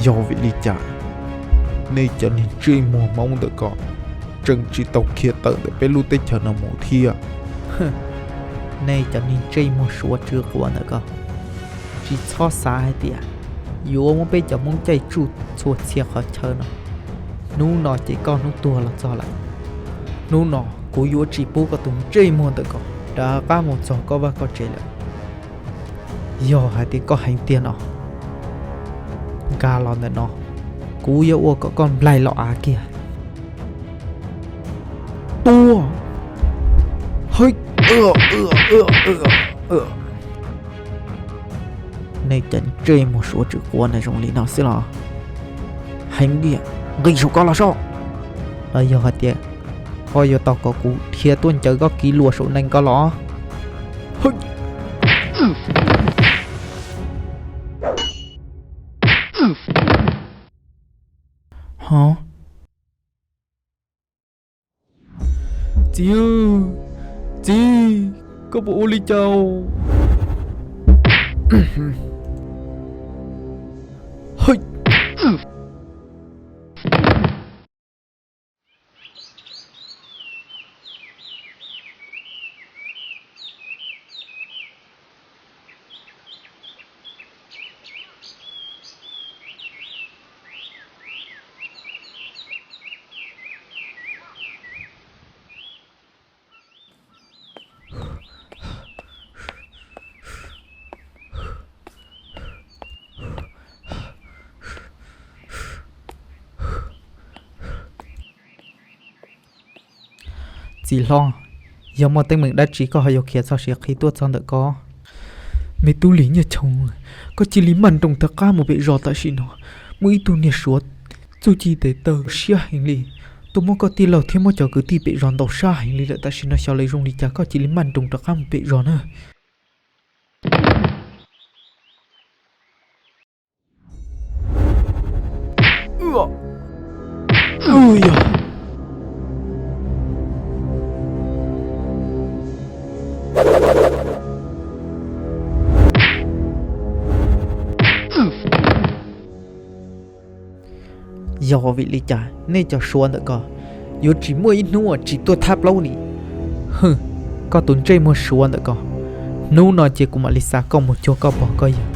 Yog vim li cas nej cov niag ntsej muag Hmoob ntawm ko tseem tsis tau khiav tawm ntawm peb lub teb chaws no mus thiab? Nej cov niag ntsej muag Suav tsw quav ntawm ko, tsis txhob xav hais tias yuav muab peb cov Hmoob caij tsuj txhua txhia qhov chaw no. Hnub no ces koj hnub tuag los txog lawm. Hnub no kuv yuav tsis pub koj tus ntsej muag ntawm ko rov qab mus txog koj vaj koj tsev lawm. Yog hais tias koj heev tiag no, nkag los ntawm no, kuv yuav ua kom koj nplaig los av kiag. Tua! Hwj! Nej cov ntsej muag Suav tsw quav ntawd zoo li no xwb los? Heev tiag, nqis saum ko los soj. Los yog hais tias koj yuav tau kom kuv dhia tuaj ncaws koj kiv luas saum nees ko los? Hwj! Ho, txiv, txiv, koj puas ua li cas? Txiv hlob, yog muaj teeb meem dab tsi koj ho yuav khiav txog siav qhi tuaj txog ntawm ko? Me tub Lis Nyiaj Choo, koj cia li maj nroos rov qab mus pem zos tam sim no. Muaj ib tug niag Suav txuj ci tes taw siab heev li, tuaj muab koj tij laug thiab muab cov kwv tij pem zos ntaus sab heev li lawm. Tam sim no xyov lawv zoo li cas, koj cia li maj nroos rov qab mus pem zos na. Yog vim li cas nej cov Suav ntawm ko yuav tsis muaj ib hnub uas tsis tuaj thab plaub li? Hwm, koj tus ntsej muag Suav ntawm ko, hnub no ces kuv mam li xa koj mus cuag koj pog koj yawg.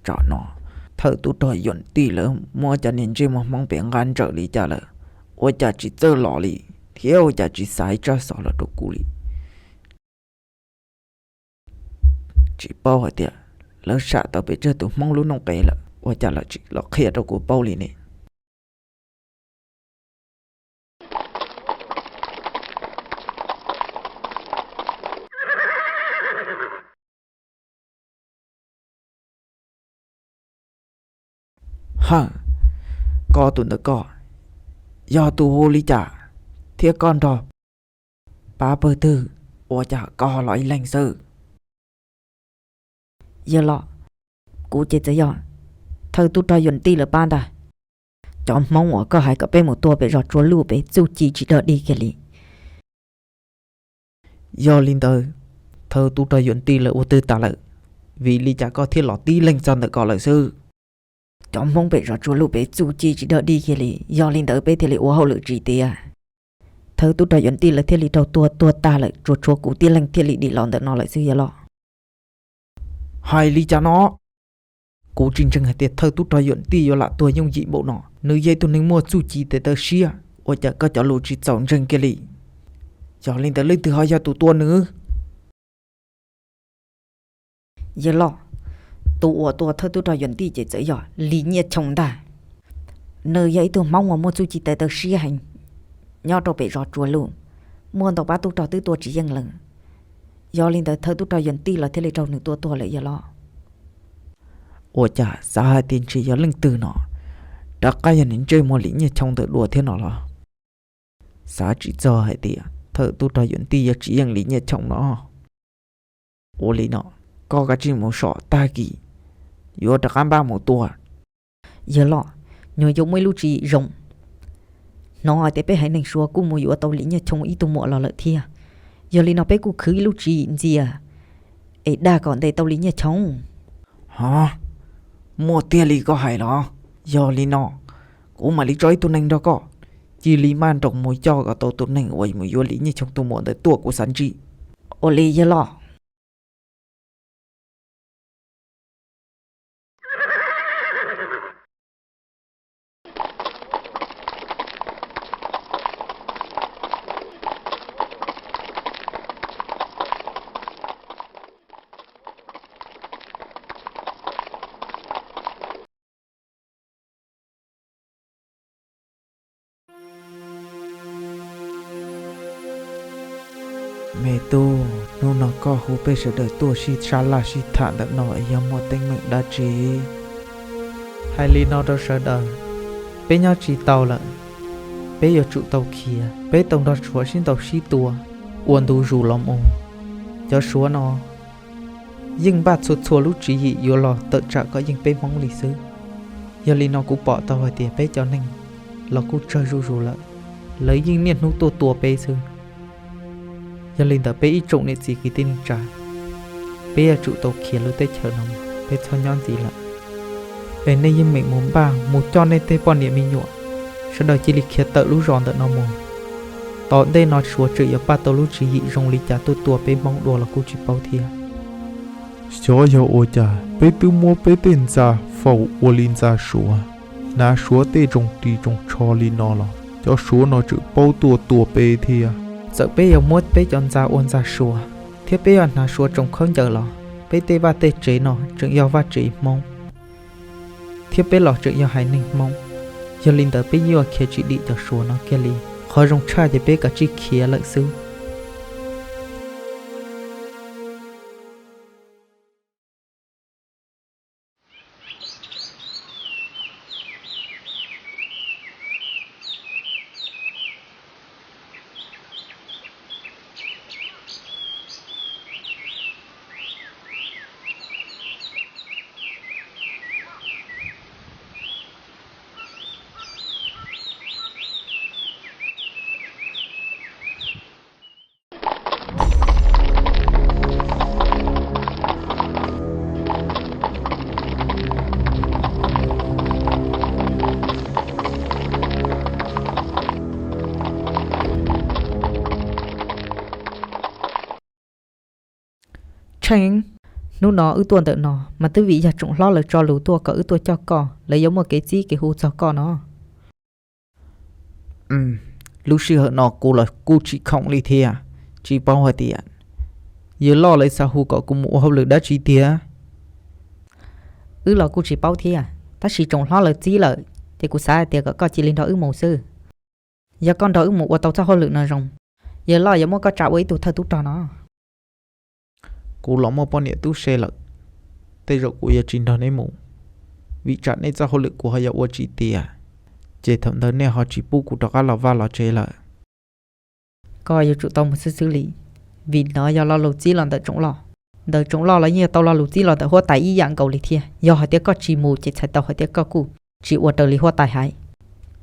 Tsam no thawj tub rog Yuam Tij lawv muab cov niag ntsej muag Hmoob pem nqa ntsawm li cas lawm, ua cas tsis txawj los li, thiab ua cas tsis xav ib tsab xov los rau kuv li? Tsis paub hais tias lawv sam tau pes tsawg tus Hmoob lub noob qes lawm, ua cas lawv tsis los qhia rau kuv paub li ne? Hawm, koj tus ntawm koj yog tus hu li cas, thiab koj nrog pab pawg twg, ua cas koj los ib leeg xwb? Yawg los, kuv ces txawm yog thawj tub rog Yuam Tij lawv pab ntag. Cov Hmoob uas koj hais kom peb mus tua pem zos Tsua Luj pem txuj ci tsis dog dig kiag li. Yog li ntawd, thawj tub rog Yuam Tij lawv ua twg tas lawm? Vim li cas koj thiaj los tib leeg txog ntawm ko lawm xwb? Cov Hmoob pem zos Tsua Luj pem txuj ci tsis dog dig kiag li, yog li ntawd peb thiaj li ua hauj lwm tsis tiav. Thawj tub rog Yuam Tij lawv thiaj li raug tua tuag tag lawm, tsuas tshuav kuv tib leeg thiaj li dim los ntawm no lawm xwb yawg los. Hais li cas no? Kuv tsis ntseeg hais tias thawj tub rog Yuam Tij yuav lam tuag yooj yim npaum no. Nws yog ib tug neeg muaj txuj ci tes taw siab, ua cas koj cov lus tsis txaus ntseeg kiag li? Yog li ntawd leej twg ho yog tus tua nws? Yawg loj, tus uas tua thawj tub rog Yuam Tij ces txawm yog Lis Nyiaj Choo ntag. Nws yog ib tug Hmoob uas muaj txuj ci tes taw siab heev nyob rau pem zos Tsuas Luj. Muaj ntau pab tub rog twb tua tsis yeej lawm, yog li ntawd thawj tub rog Yuam Tij los thiaj li raug nws tua tuag lawm yawg loj. Ua cas xav hais tias ntshe yog leej twg no rov qab yog nws ntsej muag Lis Nyiaj Choo ntawm dua thiab no los? Xav tsis txog hais tias thawj tub rog Yuam Tij yuav tsis yeej Lis Nyiaj Choo no. Ua li no, koj kav tsij mus so, tag kis yuav rov qab npaj mus tua. Yawg loj, nyuag yuav muaj ib lub tswv yim zoo. Hnov hais tias peb haiv neeg Suav kuj mus yuav tau Lis Nyiaj Choo ib tug muam los lawm thiab. Yog li no peb kuj khwv ib lub tswv yim ntxias es dag kom ntes tau Lis Nyiaj Choo. Ho, muaj tiag li koj hais los? Yog li no, kuv mam li tso ib tug neeg nrog koj, cia li maj nroos mus coj kom tau tus neeg uas mus yuav Lis Nyiaj Choo tus muam ntawd tuaj kuv xav ntsib. Ua li yawg loj. Me tub, hnub no koj hu peb sawv daws tuaj sib sab laj sib tham ntawm no es yog muaj teeb meem dab tsi? Hais li no rau sawv daws, peb nyob tsis tau lawm, peb yuav tsum tau khiav, peb tau nrog Suav sib ntaus sib tua ua ntu zus los mus. Cov Suav no yeej npaj txhua txhua lub tswv yim yuav los tawm tsam kom yeej peb Hmoob li xwb. Yog li no kuv pom tau hais tias peb cov neeg los kuj tsawg zuj zus lawm, lawv yeej niaj hnub tuaj tua peb xwb. Yog li ntawd peb ib tsoom niam txiv kwv tij neej tsa, peb yuav tsum tau khiav lub teb chaws no, peb txhob nyob ntxiv lawm. Es nej yeej meem mus npaj mus coj nej tej poj niam me nyuam, sawv daws cia li khiav tawm lub zos ntawm no mus. Tom ntej no Suav tseem yuav npaj tau lub tswv yim zoo li cas tuaj tua peb Hmoob dua los kuj tsis paub thiab. Xyov yog ua cas peb twb muab peb tej ntxa faus ua li ntxa Suav, hnav Suav tej tsoos ris tsoos tsho li no los cov Suav no tseem paub tuaj tua peb thiab. Txawm peb yuav muab peb cov ntxa ua ntxa Suav, thiab peb yuav hnav Suav tsoos khaub ncaws los peb tej vaj tej tsev no tseem yog vaj tsev Hmoob, thiab peb los tseem yog haiv neeg Hmoob. Yog li ntawd peb yeej yuav khiav tsis dim cov Suav no kiag li. Qhov zoo tshaj ces peb kav tsij khiav lawm xwb. Tsheej, hnub no wb tuaj ntawm no mas twb vim yog tsoom hlob lawv tso lus tuaj kom wb tuaj coj koj, lawv yuav muaj kev txib kev hu txog koj no. Lub sij hawm no kuv los kuj tsis khoom li thiab, tsis paub hais tias yawg loj lawv xav hu kom kuv mus ua hauj lwm dab tsi tiag. Wb los kuj tsis paub thiab, tab sis tsoom hlob lawv txib lawm, ces kuv xav hais tias kom koj cia li nrog wb mus xwb. Yog koj nrog wb mus ua tau txoj hauj lwm no zoo, yawg loj yuav muab koj tsa ua ib tug thawj tub rog no. Kuv los muaj poj niam tub se lawm, tej zaum kuv yuav tsis nrog neb mus, vim tsam nej txoj hauj lwm kuv ho yuav ua tsis tiav, ces thaum ntawd nej ho tsis pub kuv rov qab los vaj los tsev lawm. Koj yuav tsum tau mus xwb xwb li, vim no yog lo lus txib los ntawm tsoom loj. Ntawm tsoom loj los yeej yog tau lo lus txib los ntawm huab tais ib yam nkaus li thiab. Yog hais tias koj tsis mus ces txhais tau hais tias koj kuj tsis ua raws li huab tais hais.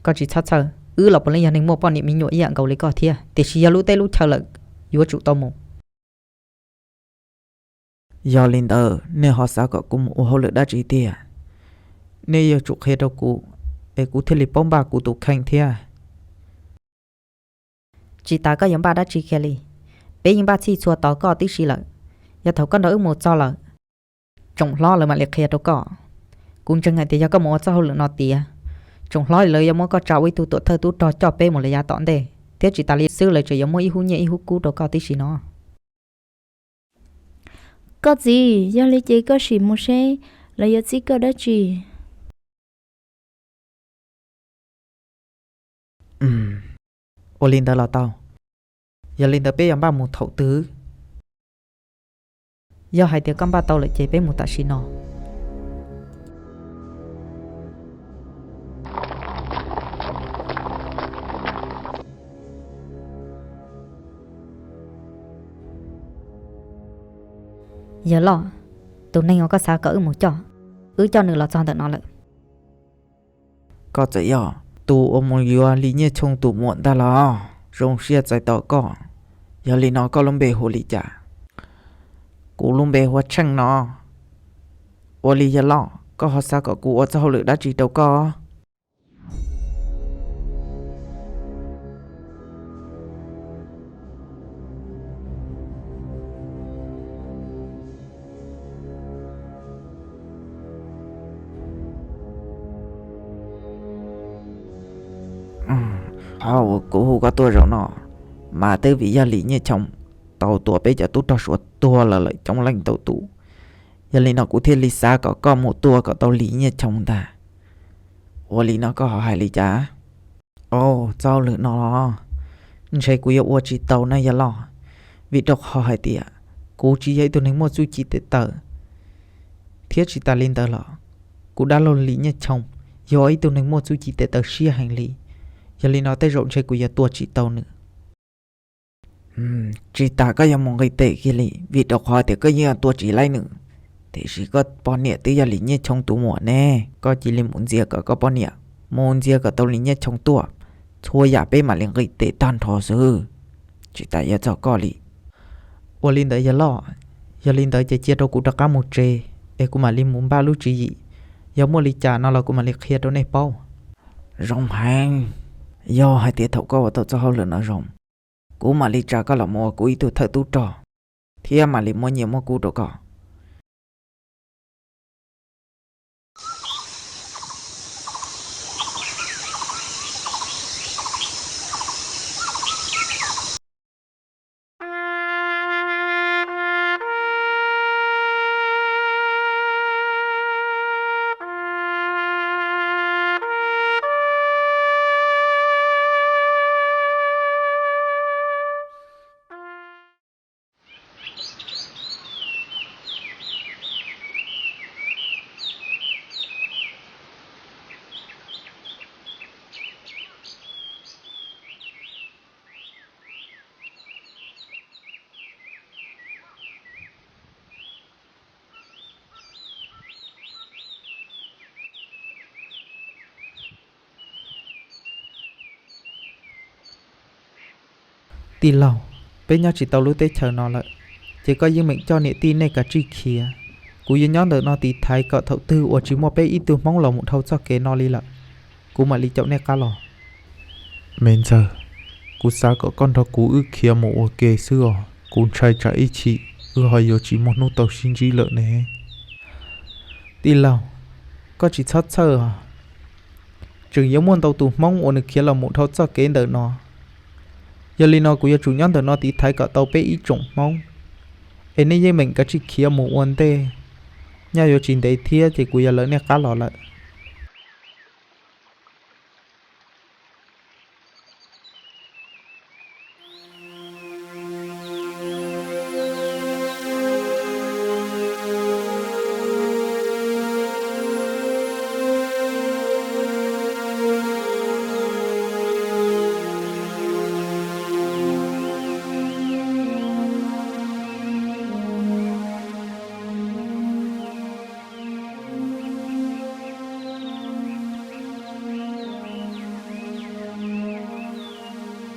Koj tsis txhob txhawj, wb los puav leej yog neeg muaj poj niam me nyuam ib yam nkaus li koj thiab, tiam sis yog lub teb lub chaw lawm, yuav tsum tau mus. Yog li ntawd nej ho xav kom kuv mus ua hauj lwm dab tsi tiag? Nej yuav tsum qhia rau kuv, es kuv thiaj li paub npaj kuv tus kheej thiab. Tsis tas koj yuav npaj dab tsi kiag li, peb yeej npaj txhij txhua tos koj tib si lawm. Yog thaum koj nrog wb mus txog lawm, tsoom hlob lawv mam li qhia rau koj. Kuv ntseeg hais tias yog koj mus ua txoj hauj lwm no tiav, tsoom hlob lawv yuav muab koj tsa ua ib tug tuam thawj tub rog coj peb mus lawm yav tom ntej, thiab tsis tas li xwb lawv tseem yuav muab ib hub nyiaj ib hub kub rau koj tib si no. Koj txiv, yog li ces koj sim mus seb lawv yuav txib koj dab tsi. Ua li ntawd los tau. Yog li ntawd peb yuav npaj mus thaum twg? Yog hais tias koj npaj tau lawm ces peb mus tam sim no. Yawg loj, tus neeg uas koj xav kom wb mus coj, wb coj nws los txog ntawm no lawm. Koj txawm yog tus uas mus yuav Lis Nyiaj Choo tus muam ntag los? Zoo siab txais tos koj. Yog li no koj lub npe hu li cas? Kuv lub npe hu ua Tsheej no. Ua li yawg loj, koj ho xav kom kuv ua txoj hauj lwm dab tsi rau koj? Qhov uas kuv hu koj tuaj zaum no mas twb vim yog Lis Nyiaj Choo tau tua peb cov tub rog Suav tuag los lawm coob leej ntau tus. Yog li no kuv thiaj li xav kom koj mus tua kom tau Lis Nyiaj Choo ntag. Ua li no koj ho hais li cas? Au, txoj hauj lwm no los ntshe kuv yuav ua tsis tau na yawg loj, vim rau qhov hais tias kuv tsis yog ib tug neeg muaj txuj ci tes taw, thiab tsis tas li ntawd los kuv dab laug Lis Nyiaj Choo yog ib tug neeg muaj txuj ci tes taw siab heev li. Yog li no tej zaum ntshe kuv yuav tua tsis tau nws. Tsis tas koj yuav mus nqis tes kiag li, vim rau qhov tias koj yeej tua tsis laib nws. Tiam sis koj poj niam twb yog Lis Nyiaj Choo tus muam ne, koj cia li mus ntxias kom koj poj niam, mus ntxias kom tau Lis Nyiaj Choo tuaj, txhua yam peb mam li nqis tes tag nrho xwb, tsis tas yuav txog koj li. Ua li ntawd yawg loj, yog li ntawd ces cia rau kuv rov qab mus tsev es kuv mam li mus npaj lub tswv yim, yog muaj li cas no los kuv mam li qhia rau nej paub. Zoo heev, yog hais tias thaum koj ua tau txoj hauj lwm no zoo, kuv mam li tsa koj los mus ua kuv ib tug thawj tub rog, thiab mam li muab nyiaj muab kub rau koj. Tij laug, peb nyob tsis tau lub teb chaws no lawm, ces koj yeej meem coj niam tij nej kav tsij khiav. Kuv yuav nyob ntawm no tiv thaiv kom thaum twg uas tsis muaj peb ib tug Hmoob los mus dhau txoj kev no li lawm, kuv mam li caum nej qab los. Me ntxawg, kuv xav kom koj nrog kuv wb khiav mus ua ke xwb os, kuv ntshai tsam ib chim wb ho yuav tsis muaj hnub tau sib ntsib lawm ne. Tij laug, koj tsis txhob txhawj os. Tseem yuav muaj ntau tus Hmoob uas nws khiav los mus dhau txoj kev ntawm no. Yog li no kuv yuav tsum nyob ntawm no tiv thaiv kom tau peb ib tsoom Hmoob, es nej yeej meem kav tsij khiav mus ua ntej. Nyob yuav tsis ntev thiab ces kuv yuav lawv nej qab los lawm.